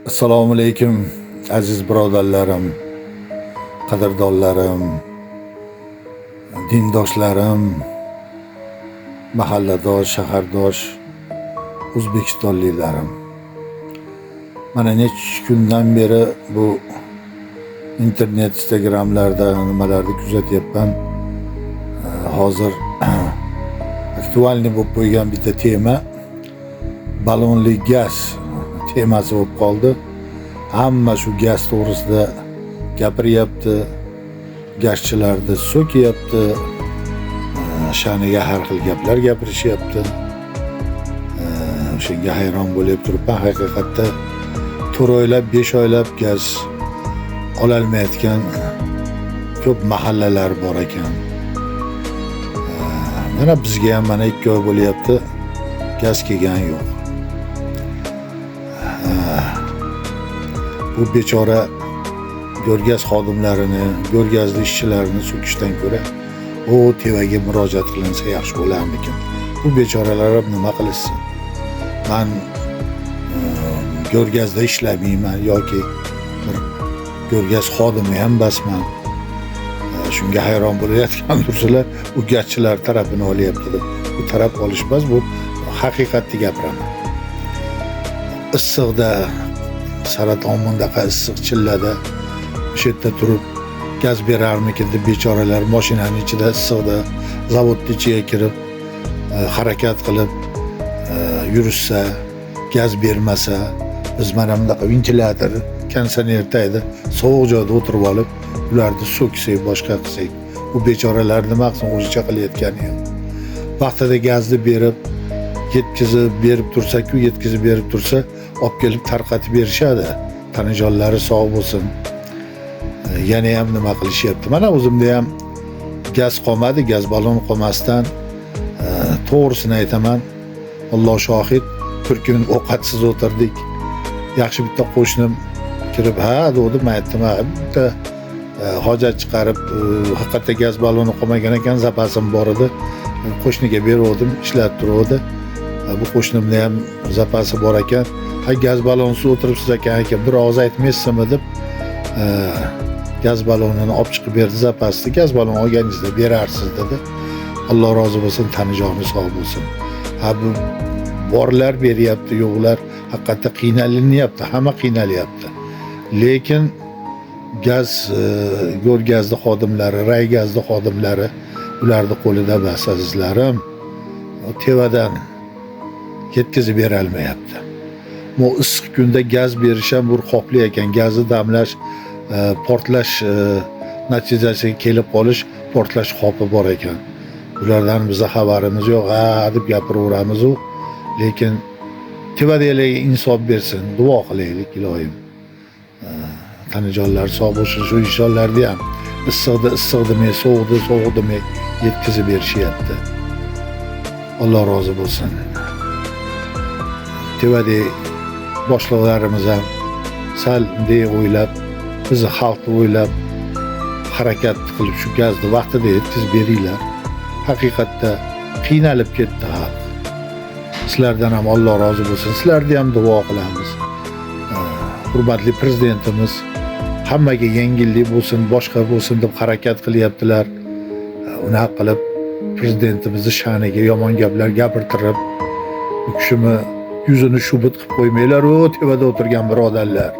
Assalomu alaykum aziz birodarlarim, qadrdonlarim, dindoshlarim, mahalladosh, shahardosh o'zbekistonliklarim. Mana necha kundan beri bu internet, Instagramlarda nimalarni kuzatyapman. Hozir актуальный bo'lib qo'ygan bitta tema balonli gaz temasi bo'lib qoldi. Hamma shu gaz to'g'risida gapiryapti, gazchilarni so'kyapti, sha'niga har xil gaplar gapirishyapti. O'shanga hayron bo'lib turibman. Haqiqatda 4 oylab, 5 oylab gaz ololmayotgan ko'p mahallalar bor ekan. Mana bizga ham mana 2 oy bo'lyapti, gaz kelgani yo'q. Bu bechora go'rgaz xodimlarini, go'rgazni ishchilarini so'kishdan ko'ra o tevaga murojaat qilinsa yaxshi bo'larmikin. Bu bechoralar ham nima qilishsin? Man go'rgazda ishlamayman yoki bir go'rgaz xodimi ham emasman. Shunga hayron bo'layotgan tursalar, u gazchilar tarafini olyapti deb. Bu taraf olish emas, bu haqiqatni gapiraman. Issiqda, saraton bundaqa issiq chillada o'sha yerda turib gaz berarmikin deb bechoralar mashinani ichida issiqda zavodni ichiga kirib harakat qilib yurishsa, gaz bermasa, biz mana bunaqa ventilyator, konditsioner tagida sovuq joyda o'tirib olib ularni so'ksak, boshqa qilsak, bu bechoralar nima qilsin, o'zicha qilayotgani yo'q. Vaqtida gazni berib, yetkazib berib tursa-ku, yetkazib berib tursa, olib kelib tarqatib berishadi. Tanajonlari sog' bo'lsin. Yana ham nima qilishyapti. Mana o'zimda ham gaz qolmadi, gaz balon qolmasdan, to'g'risini aytaman, Alloh shohid, bir kun ovqatsiz o'tirdik. Yaxshi bitta qo'shnim kirib, ha dedi, men aytdim, ha bitta hojat chiqarib, haqiqatda gaz baloni qolmagan ekan, zapasim bor edi. Qo'shniga beruvdim, ishlatib turuvdi. Bu qo'shnimda ham zapasi bor ekan. Ha gaz balonsiz o'tiribsiz ekan aka, bir og'iz aytmaysizmi deb gaz balonini olib chiqib berdi zapasni. Gaz balon olganingizda berarsiz dedi. Alloh rozi bo'lsin, tanijoni sog' bo'lsin. Ha bu borlar beryapti, yo'qlar haqiqatda qiynalinyapti, hamma qiynalyapti. Lekin gaz go'rgazni xodimlari, raygazni xodimlari ularni qo'lida emas azizlarim. Tevadan yetkazib berolmayapti. Bu issiq kunda gaz berish ham bir xavfli ekan. Gazni damlash, portlash natijasiga kelib qolish, portlash xavfi bor ekan. Bulardan biza xabarimiz yo'q, ha deb gapiraveramiz u. Lekin tevadagilarga insof bersin, duo qilaylik iloyim. Tanajonlar sog' bo'lsin, shu insonlarni ham issiqda issiq demay, sovuqda sovuq demay yetkazib berishyapti. Alloh rozi bo'lsin. Tevadagi boshliqlarimiz ham sal bunday o'ylab, bizni xalqni o'ylab harakat qilib shu gazni vaqtida yetkazib beringlar. Haqiqatda qiynalib ketdi xalq. Sizlardan ham Alloh rozi bo'lsin. Sizlarga ham duo qilamiz. Hurmatli prezidentimiz hammaga yengillik bo'lsin, boshqa bo'lsin deb harakat qilyaptilar. Unaqa qilib prezidentimizni sha'niga yomon gaplar gapirtirib, u kishini yuzini shubut qilib qo'ymanglar, o tevada o'tirgan birodarlar.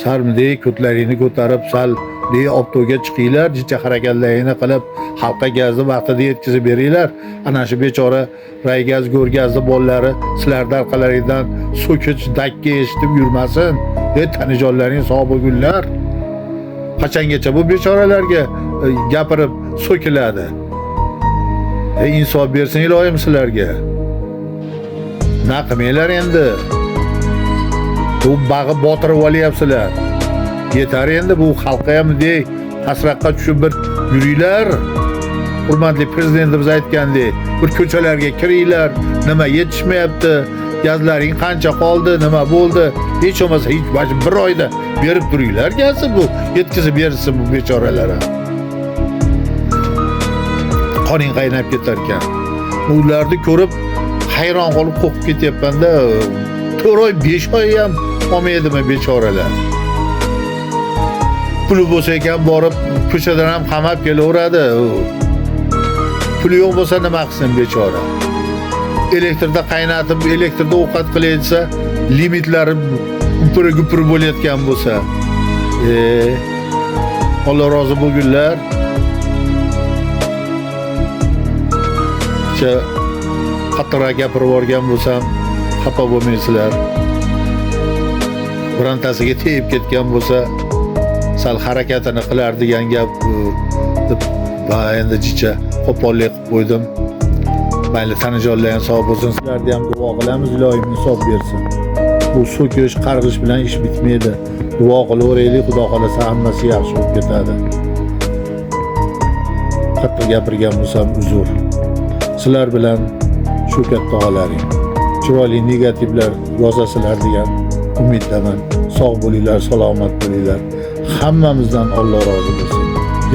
Sal bunday ko'tlaringni ko'tarib, sal bunday oftobga chiqinglar, jicha harakatlaringni qilib, xalqqa gazni vaqtida yetkazib beringlar. Ana shu bechora raygaz, go'rgazni bolalari sizlarni orqalaringdan so'kich, dakka eshitib yurmasin. Ey tanijonlaring sog' bo'lgunlar. Qachongacha bu bechoralarga gapirib so'kiladi? Ey insof bersin iloyim sizlarga. Na qilmanglar endi. Bu bag'i botirib olyapsizlar. Yetar endi bu xalqqa ham bunday pastroqqa tushib bir yuringlar. Hurmatli prezidentimiz aytgandek, bir ko'chalarga kiringlar, nima yetishmayapti, gazlaring qancha qoldi, nima bo'ldi, hech bo'lmasa hech bash bir oyda berib turinglar gazni, bu yetkazib bersin bu bechoralarga. Qoning qaynab ketar ekan. Ularni ko'rib hayron qolib qo'rqib ketyapman-da. 4 oy, 5 oy ham olmaydimi bechoralar? Puli bo'lsa ekan borib ko'chadan ham qamab kelaveradi. U. Puli yo'q bo'lsa nima qilsin bechora? Elektrda qaynatib, elektrda ovqat qilay desa, limitlari gupur-gupur bo'layotgan bo'lsa. Alloh rozi bo'lgunlar. Picha qattiqroq gapirib yuborgan bo'lsam, xafa bo'lmaysizlar. Birontasiga tegib ketgan bo'lsa, sal harakatini qilar degan gap deb va endi jicha qo'pollik qilib qo'ydim. Mayli, tanajonlar ham sog' bo'lsin, sizlarga ham duo qilamiz, iloyim insof bersin. Bu so'kish, qarg'ish bilan ish bitmaydi. Duo qilaveraylik, Xudo xolasa hammasi yaxshi bo'lib ketadi. Qattiq gapirgan bo'lsam uzr. Sizlar bilan shu katta og'alaring. Chiroyli negativlar yozasizlar degan umiddaman. Sog' bo'linglar, salomat bo'linglar. Hammamizdan Alloh rozi bo'lsin.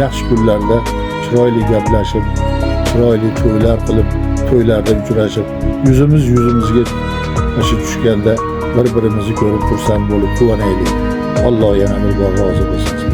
Yaxshi kunlarda chiroyli gaplashib, chiroyli to'ylar qilib, to'ylarda uchrashib, yuzimiz yuzimizga shu tushganda bir-birimizni ko'rib xursand bo'lib quvonaylik. Alloh yana bir bor rozi bo'lsin.